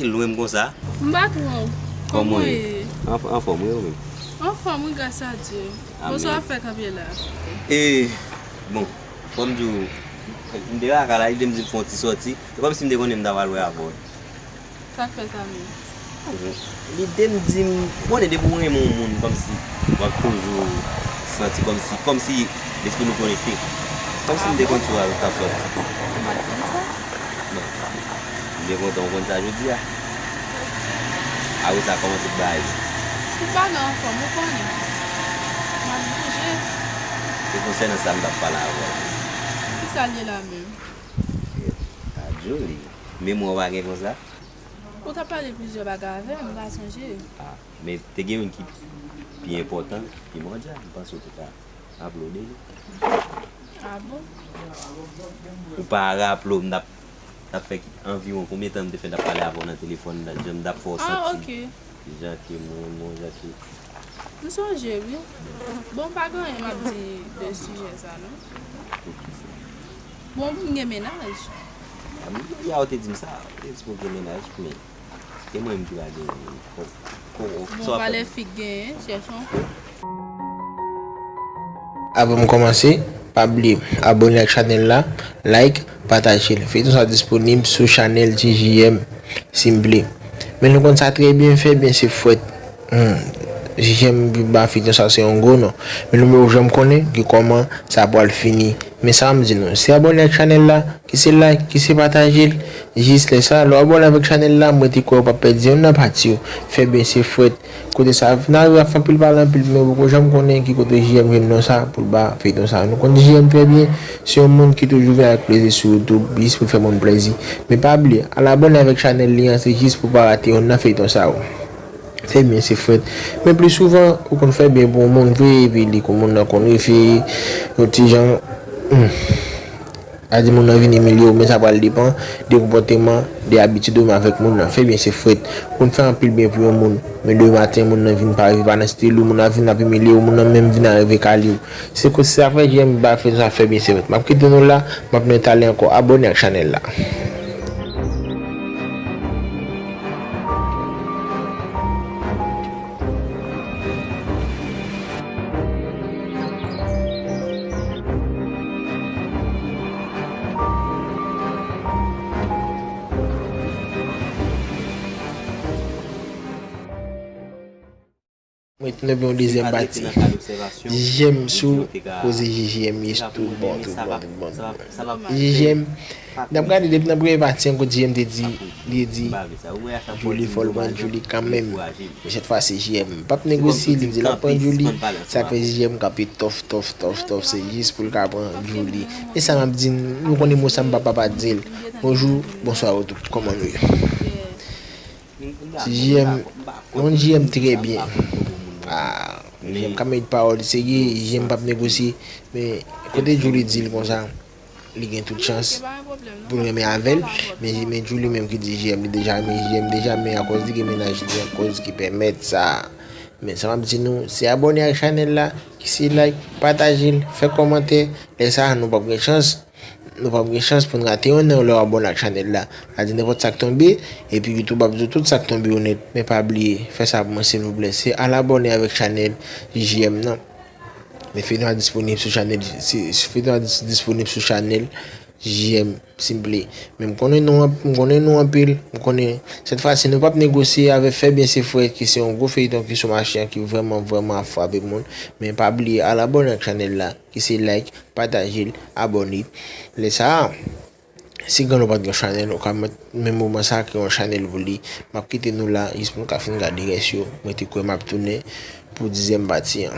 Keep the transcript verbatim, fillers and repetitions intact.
Lwen m konsa. M pa twò. Kòman w ye? Anf-, anfòm, wi, ou menm? Anfòm, wi, gras a Dye. Amen. Bonswa, w ap fè kanpe la. E, bon, fò m di w, m te lakay la, lide m di m fè yon ti sòti. E kòmsi m te konnen m ta pral wè avè w. Sa k fè sa menm? Lide m di m, ou konnen depi w renmen yon moun, kòmsi w ap toujou santi kòmsi, kòmsi lespri nou konekte. Kòmsi m te konn si w t ap sòti. Ou pa t konn sa? Non. M byen kontan w konn sa jodi a. Apre sa, kòman tout bagay? Tout bagay anfòm, ou konnen. M ap bouje. Se konsènan sa m t ap pale avè w. Kisa l ye la menm? A Djouly, memwa w pa gen konsa? Ou t ap pale plizyè bagay avè m, m pa sonje. A, men te gen youn ki pi enpòtan, primòdyal, m panse w te ka raple w de li. A bon? Ou pa raple w, m t ap, t ap fè anviwon konbyen tan m te fè m t ap pale avè w nan telefòn, m t ap, m t ap fè w santi jan ke m renmen w, jan ke. M sonje, wi. Bon, pa gen anyen m ap di de sijè sa, non. Poukisa? Bon, m gen mennaj. A, m, ya, ou te di m sa, ou te di m ou gen mennaj, men se mwen menm ki pa gen, ko-, ko-, bon, sa w ap fè? Valè fi k genyen, chèche ankò. Avan m kòmanse, pa bliye abòne ak chanèl la, like, pataje l. Feyton sa disponib sou chanèl J J M, simple. Men nou konn sa trè byen, fè byen se fwèt. Hmm. J J M ba feyton sa se yon gwo non. Men nou poko janm konnen ki kòman sa pral fini. Men sa m di nou, se abòne ak chanèl la, ki se like, ki se pataje l. Jis lè sa, lè w abòne avèk chanèl la, mwen te kwè w p ap pèdi youn nan pati yo. Fè byen se fwèt. Kote sa, n a rive ap fè anpil pale anpil, men w poko janm konnen ki kote J M jwenn non sa pou l ba feyton sa. Nou konn J M trè byen, se yon moun ki toujou vin avèk plezi sou YouTube, jis pou l fè moun plezi. Men pa bliye, al abòne avèk chanèl li an, se jis pou w pa rate youn nan feyton sa yo. Fè byen se fwèt. Men pli souvan, ou konn fè byen pou yon moun vre, epi li konn moun nan konn refeye yon ti jan. Hmm. A di moun nan vin imilye w, men sa pral depann de konpòteman, de abitid ou menm avèk moun nan. Fè byen se fwèt. Ou konn fè anpil byen pou yon moun, men demen maten moun nan vin pa, pa nan stil ou, moun nan vin ap imilye w, moun nan menm vin arive kalye w. Se kote sa fè J M ba fè sa fè byen se fwèt. M ap kite nou la, m ap met ale ankò. Abòne ak chanèl la. Mwen te nan yon dezyèm pati. J J M sou koze J J M, yes, tout bon, tout bon, tout bon, tout bon. J J M, n ap gade depi nan premye pati an, kote J J M te di, li te di, Djouly fò l pran Djouly kanmenm. Men sèt fwa se J M p ap negosye, li di l ap pran Djouly. Sa k fè J J M kanpe tòf, tòf, tòf, tòf, se jis pou l ka pran Djouly. Men sa m ap di, nou konnen mo sa m p ap pa pa di l. Bonjou, bonswa, ou tout, kòman nou ye? J M, non, J M trè byen. Ah, J M ka met pawòl serye, J M p ap negosye. Men kote Djouly di l konsa, li gen tout chans pou l renmen avè l. Men, men Djouly menm ki di J M, li deja renmen J M deja, men akoz li gen mennaj li, akoz ki pèmèt sa. Men sa m ap di nou, se abòne ak chanèl la, ki se like, pataje l, fè kòmantè. Lè sa a, nou p ap gen chans. Nou p ap gen chans pou n rate youn nan yo lè w abòne ak chanèl la. Sa di nenpòt sa k tonbe, epi YouTube ap di w tout sa k tonbe yo nèt. Men pa bliye, fè sa pou mwen silvouplè. Se al abòne avèk chanèl J J M nan. Men feyton an disponib sou chanèl, si, si feyton an dis-, disponib sou chanèl J J M, simple. Men m konnen nou an-, m konnen nou anpil, m konnen sèt fwa si nou p ap negosye avè fè byen se fwèt, ki se yon gwo feyton ki sou mache an, ki vrèman, vrèman ap frape moun. Men pa bliye al abòne ak chanèl la, ki se like, pataje l, abòne. Lè sa a, si gen nou pa t gen chanèl, ou ka mèt menm moman sa a kreye yon chanèl pou li. M ap kite nou la, jis pou nou ka fin gade rès yo. Mwen te kwè m ap tounen pou dizyèm pati an.